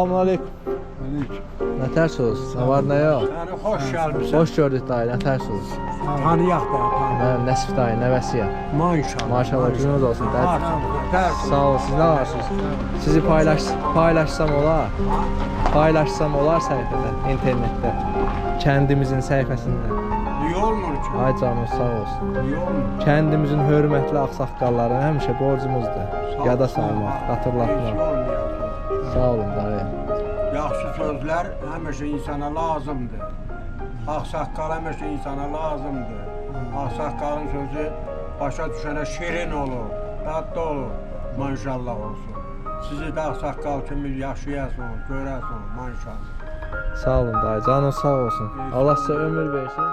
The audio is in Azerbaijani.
Salam aleyküm. Nə tərsiz? Nə var, nə yox? Yəni xoş gəlmisən. Xoş gördük dayı, nə tərsiz? Tanıyaq da, tanıyaq. Mən Nəsif dayı, nəvəsiyəm. Maşallah. Maşallah, gününüz olsun. Dərd. Sağ ol, siz nə varsınız? Sizi paylaşsam olar? Paylaşsam olar səhifədə, internetdə. Kəndimizin səhifəsində. Niyə olmur ki? Ay canım, sağ olsun. Niyə olmur? Kəndimizin hörmətli ağsaqqallarına həmişə borcumuzdur. Yada salmaq, Heç xatırlatmaq. olmayasın. Sağ olun dayı. Yaxşı sözlər həmişə insana lazımdır. Ağsaqqal həmişə insana lazımdır. Ağsaqqalın sözü başa düşənə şirin olur, dadlı olur. Maşallah olsun. Sizi də ağsaqqal kimi yaşayasınız, görəsiniz, maşallah. Sağ olun dayı, canın sağ olsun. Allah sizə ömür versin.